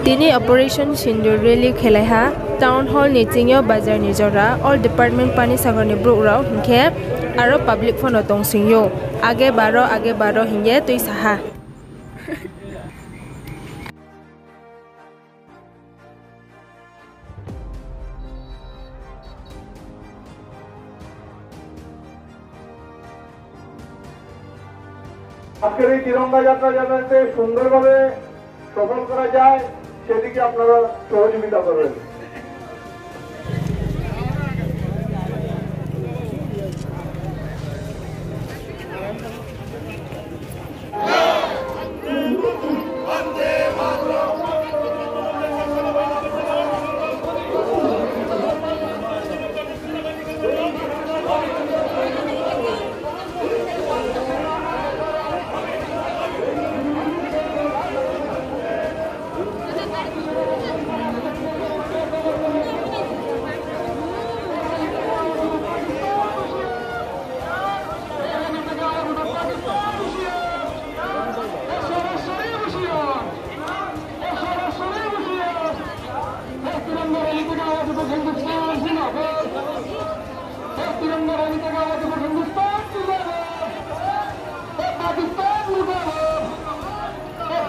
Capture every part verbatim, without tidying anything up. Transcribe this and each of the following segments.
Tini Operation Sindoor rally khelai ha, Town Hall ni ching yo bazar ni jora, all department Panisagar ni brouh rao hing khe aro public pho no tongsing ou. Age baro, age baro hing ye tuisa ha. আজকের এই তিরঙ্গা যাত্রা যাতে সুন্দরভাবে সফল করা যায়, সেদিকে আপনারা সহযোগিতা করবেন।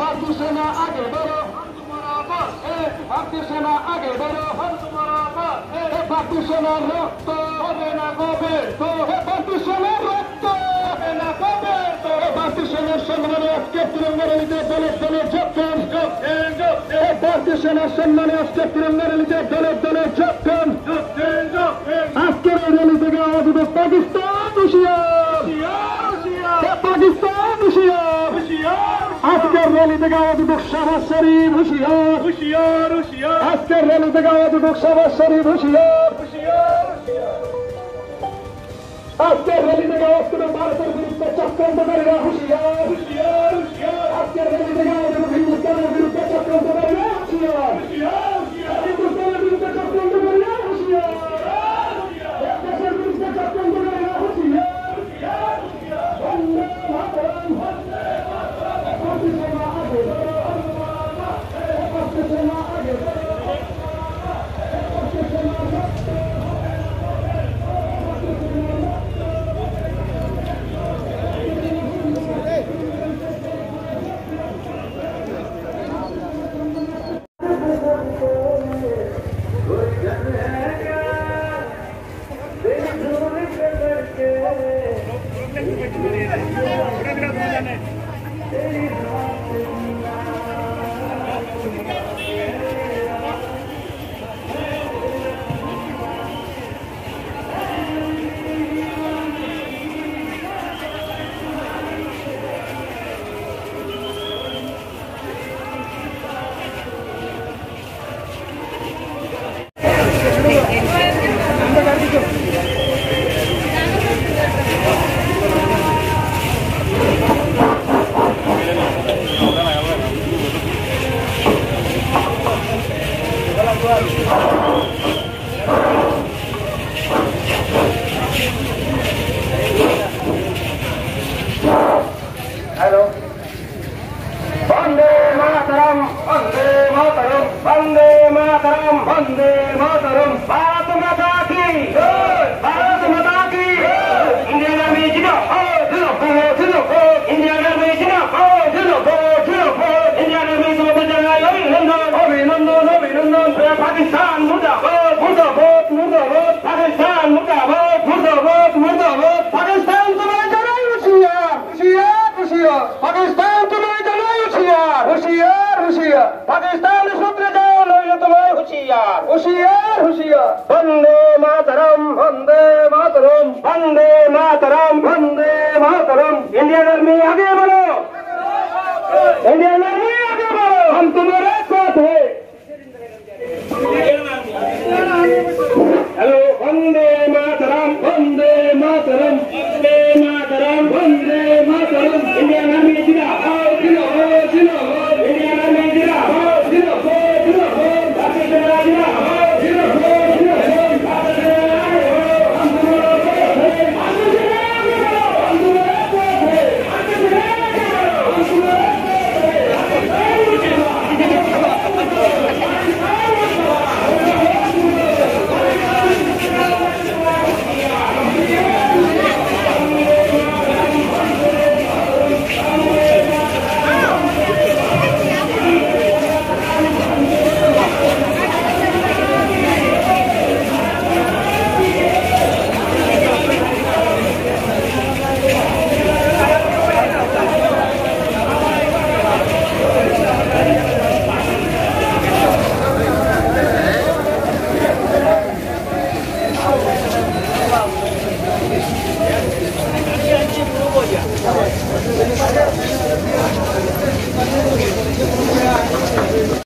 भारतीय सेना आगे बढ़ो। भारतीय सेना आगे बढ़ो। भारतीय सेना रक्त হবে না কবে। भारतीय सेना रक्त হবে না কবে। भारतीय सेना सम्माने আজকে তিরঙ্গা র‍্যালিতে দলে দলে যোগ দিন। যোগ দিন, যোগ দিন। भारतीय सेना सम्माने আজকে তিরঙ্গা র‍্যালিতে দলে দলে যোগ দিন। যোগ দিন, যোগ দিন। আজকের এই র‍্যালি থেকে আওয়াজ উঠুক, পাকিস্তান হুঁশিয়ার। হুঁশিয়ার, হুঁশিয়ার। এ পাকিস্তান হুঁশিয়ার। হুঁশিয়ার। আজকের র‍্যালি থেকে আওয়াজ উঠুক, শাহবাজ শরীফ হুঁশিয়ার। হুঁশিয়ার, হুঁশিয়ার। আজকের র‍্যালি থেকে আওয়াজ উঠুক, শাহবাজ শরীফ হুঁশিয়ার। হুঁশিয়ার, হুঁশিয়ার। আজকের র‍্যালি থেকে আওয়াজ তুলুক ভারতের বিরুদ্ধে চক্রান্তকারীরা হুঁশিয়ার। হুঁশিয়ার, হুঁশিয়ার। আজকের র‍্যালি থেকে আওয়াজ তুলুক হিন্দুস্তানের বিরুদ্ধে চক্রান্তকারীরা হুঁশিয়ার। হুঁশিয়ার, হুঁশিয়ার। হিন্দুস্তানের বিরুদ্ধে চক্রান্তকারীরা হুঁশিয়ার। হুঁশিয়ার। দেশের বিরুদ্ধে চক্রান্তকারীরা হুঁশিয়ার। হুঁশিয়ার, হুঁশিয়ার। বন্দে মাতরম। বন্দে মাতরম। Hello. বন্দে মাতরম, বন্দে মাতরম, বন্দে মাতরম, বন্দে মাতরম। ভারত মাতা কি জয়, ভারত মাতা কি জয়। Indian Army জিন্দাবাদ, জিন্দাবাদ, জিন্দাবাদ। Indian Army জিন্দাবাদ, জিন্দাবাদ, জিন্দাবাদ। Indian Army তোমাদের জানাই অভিনন্দন, অভিনন্দন, অভিনন্দন। পাকিস্তান মুর্দাবাদ, মুর্দাবাদ, মুর্দাবাদ। পাকিস্তান মুর্দাবাদ, মুর্দাবাদ, মুর্দাবাদ। পাকিস্তান তোমায় জানাই হুঁশিয়ার, হুঁশিয়ার, হুঁশিয়ার। পাকিস্তান তোমায় জানাই হুঁশিয়ার, হুঁশিয়ার, হুঁশিয়ার। পাকিস্তান শুধরে যাও, নইলে তোমায় হুঁশিয়ার, হুঁশিয়ার, হুঁশিয়ার। বন্দে মাতরম, বন্দে মাতরম, বন্দে মাতরম, বন্দে মাতরম। Indian Army আগে বাড়ো। Indian Army আগে বাড়ো। हम तुम्हारे